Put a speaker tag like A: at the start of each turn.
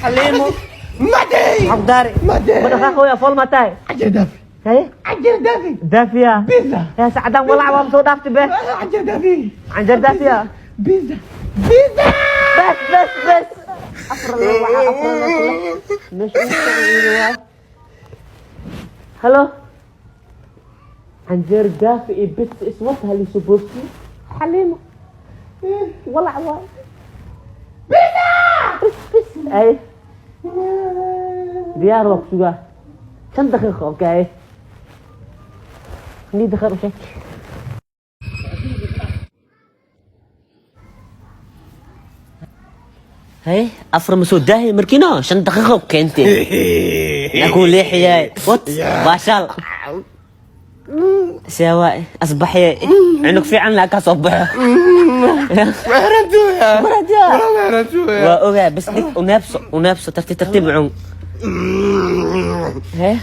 A: Xaliimo.
B: Madey.
A: Maxaa ku daari?
B: Madey.
A: Ma dhaqaaqooya, fool ma tahay?
B: Canjeer daafi.
A: Haye.
B: Canjeer daafi.
A: Daafiya.
B: Pizza.
A: Yaa sacdaan, walac waa soo dhaaftay be.
B: Canjeer daafi.
A: Canjeer daafiya.
B: Pizza. Pizza.
A: Bes, bes, bes. Afar le waxa, afar le kule meesha ugu socda waa. Halo, canjeer daafi iyo pizza iswata haliisu boobsi. Xaliimo walac waay. Bes, bes, ay diyaar, waa ku sugaa 5 daqiiqo. Okay, nida khayr u sheeg. Hay, afar ma soo daahay markiino 5 daqiiqo keentay aku leexiyay. Wat baashaal seewa asbaxye cunug fiican laa ka soo baxo.
B: Weerantuya.
A: Maradiya.
B: Weerantuya.
A: Waa ogaa, bas dhig, uneebso, uneebso, tartiib tartiib cun. Hee.